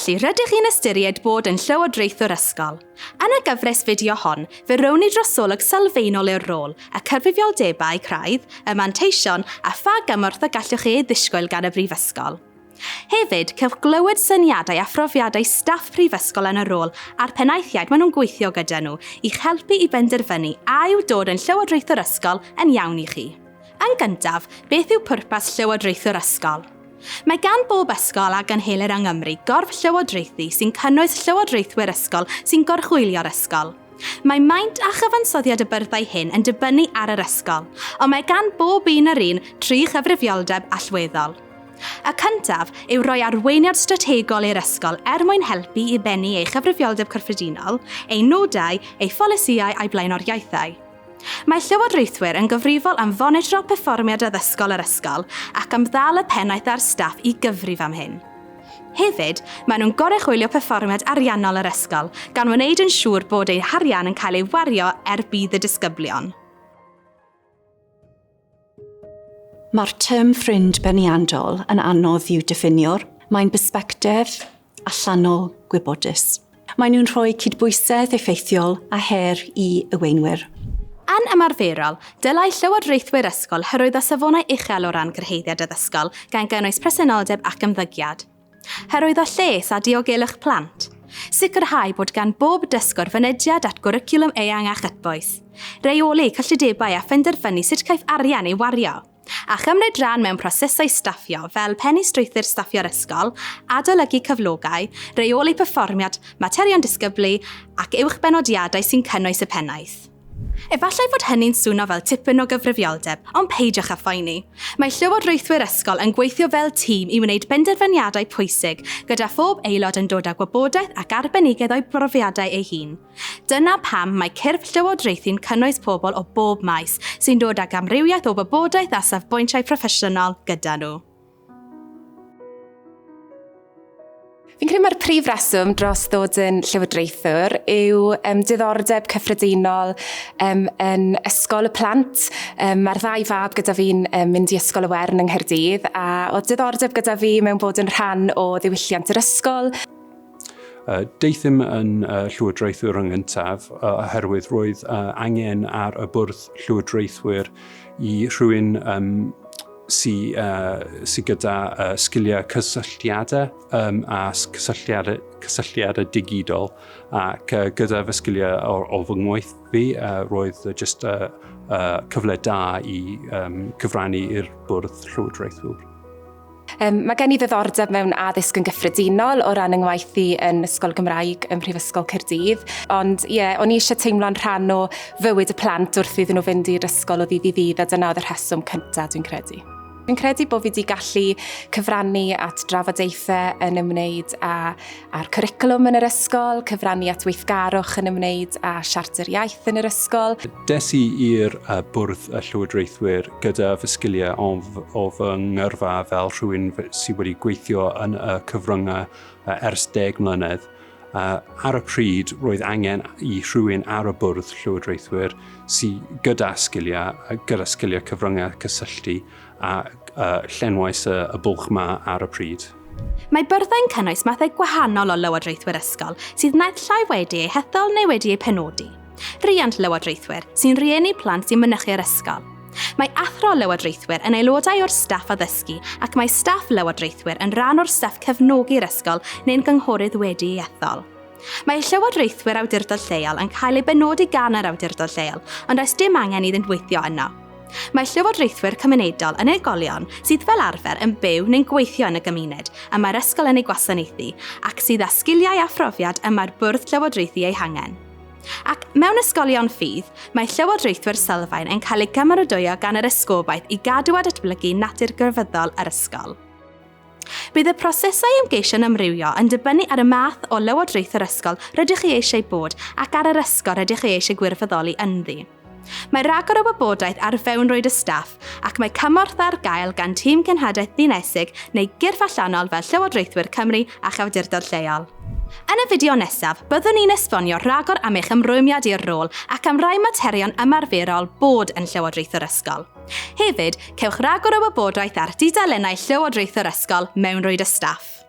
Felly, rydych chi'n ystyried bod yn llywodraethwr ysgol. Yn y gyfres fideo hon, fe rown ni drosolwg sylfaenol i'r rôl, y cyfrifoldebau craidd, y manteision a pha gymorth y gallwch chi ei ddisgwyl gan y brifysgol. Hefyd, cewch glywed syniadau a phrofiadau staff prifysgol yn y rôl a'r penaethiaid maen nhw'n gweithio gyda nhw i'ch helpu i benderfynu a yw dod yn llywodraethwr ysgol yn iawn i chi. Yn gyntaf, beth yw pwrpas llywodraethwr ysgol? Mae gan bob ysgol a gynhelir yng Nghymru gorff llywodraethu sy'n cynnwys llywodraethwyr ysgol sy'n goruchwylio'r ysgol. Mae maint a chyfansoddiad y byrddau hyn yn dibynnu ar yr ysgol, ond mae gan bob un yr un tri chyfrifioldeb allweddol. Y cyntaf yw rhoi arweiniad strategol i'r ysgol er mwyn helpu i bennu ei chyfrifioldeb cyffredinol, ei nodau, ei pholisïau a'i blaenoriaethau. Mae llywodraethwyr yn gyfrifol am fonitro perfformiad addysgol yr ysgol ac am ddal y pennaeth a'r staff i gyfrif am hyn. Hefyd, maen nhw'n goruchwylio perfformiad ariannol yr ysgol, gan wneud yn siŵr bod eu harian yn cael ei wario er budd y disgyblion. Mae'r term ffrind beirniadol yn anodd i'w diffinio. Mae'n bersbectif allanol gwybodus. Maen nhw'n rhoi cydbwysedd effeithiol a her i yweinwyr. Yn ymarferol, dylai llywodraethwyr ysgol hyrwyddo safonau uchel o ran cyrhaeddiad addysgol, gan gynnwys presenoldeb ac ymddygiad. Hyrwyddo lles a diogelwch plant. Sicrhau bod gan bob dysgwr fynediad at gwricwlwm eang a chytbwys. Rheoli cyllidebau a phenderfynu sut caiff arian ei wario. A chymryd rhan mewn prosesau staffio fel pennu strwythur staffio'r ysgol, adolygu cyflogau, rheoli perfformiad, materion disgyblu ac uwchbenodiadau sy'n cynnwys y pennaeth. Efallai fod hynny'n swno fel tipyn o gyfrifioldeb, ond peidiwch â phoeni. Mae llywodraethwyr ysgol yn gweithio fel tîm i wneud penderfyniadau pwysig, gyda phob aelod yn dod â gwybodaeth ac arbenigedd o'i brofiadau ei hun. Dyna pam mae cyrff llywodraethu'n cynnwys pobl o bob maes, sy'n dod ag amrywiaeth o wybodaeth a safbwyntiau proffesiynol gyda nhw. Fi'n credu mai'r prif reswm dros ddod yn llywodraethwr yw um, diddordeb cyffredinol um, yn ysgol y plant. Um, Mae'r ddau fab gyda fi'n um, mynd i Ysgol y Wern yng Nghaerdydd a oedd diddordeb gyda fi mewn bod yn rhan o ddiwylliant yr ysgol. Uh, Deuthum yn uh, llywodraethwr yn gyntaf uh, oherwydd roedd uh, angen ar y bwrdd llywodraethwyr i rhywun um, sy, uh, sy gyda uh, sgiliau cysylltiadau um, a cysylltiadau, cysylltiadau digidol ac uh, gyda fy sgiliau o, o fy ngwaith fi, uh, roedd just uh, uh, cyfle da i um, cyfrannu i'r bwrdd llywodraethwyr. Um, mae gen i ddiddordeb mewn addysg yn gyffredinol o ran yng ngwaith i yn Ysgol Gymraeg ym Mhrifysgol Caerdydd. Ond ie, yeah, o'n i eisiau teimlo'n rhan o fywyd y plant wrth iddyn nhw fynd i'r ysgol o ddydd i ddydd, a dyna oedd y rheswm cyntaf dwi'n credu. Fi'n credu bod fi wedi gallu cyfrannu at drafodaethau yn ymwneud â, â'r cwricwlwm yn yr ysgol, cyfrannu at weithgarwch yn ymwneud â siarter iaith yn yr ysgol. Des i i'r bwrdd y llywodraethwyr gyda fy sgiliau o, o fy ngyrfa fel rhywun sydd wedi gweithio yn y cyfryngau ers deg mlynedd. Ar y pryd, roedd angen i rhywun ar y bwrdd llywodraethwyr sydd gyda sgiliau, gyda sgiliau cyfryngau cysylltu a uh, llenwais y, y bwlch ma ar y pryd. Mae byrddau'n cynnwys mathau gwahanol o lywodraethwyr ysgol sydd naill ai wedi eu hethol neu wedi eu penodi. Rhiant lywodraethwyr, sy'n rhieni plant sy'n mynychu'r ysgol. Mae athro lywodraethwyr yn aelodau o'r staff addysgu ac mae staff lywodraethwyr yn rhan o'r staff cefnogi'r ysgol neu'n gynghorydd wedi ei ethol. Mae llywodraethwyr awdurdod lleol yn cael eu benodi gan yr awdurdod lleol, ond does dim angen iddynt weithio yno. Mae llywodraethwyr cymunedol yn unigolion sydd fel arfer yn byw neu'n gweithio yn y gymuned y mae'r ysgol yn ei gwasanaethu ac sydd â sgiliau a phrofiad y mae'r bwrdd llywodraethu eu hangen. Ac mewn ysgolion ffydd, mae llywodraethwyr sylfaen yn cael eu cymeradwyo gan yr esgobaeth i gadw a datblygu natur grefyddol yr ysgol. Bydd y prosesau ymgeisio'n amrywio yn dibynnu ar y math o lywodraethwr ysgol rydych chi eisiau bod ac ar yr ysgol rydych chi eisiau gwirfoddoli ynddi. Mae rhagor o wybodaeth ar fewnrwyd y staff ac mae cymorth ar gael gan Tîm Cenhadaeth Ddinesig neu gyrff allanol fel Llywodraethwyr Cymru a'ch awdurdod lleol. Yn y fideo nesaf, byddwn ni'n esbonio rhagor am eich ymrwymiad i'r rôl ac am rai materion ymarferol bod yn llywodraethwr ysgol. Hefyd, cewch ragor o wybodaeth ar dudalennau llywodraethwr ysgol mewnrwyd y staff.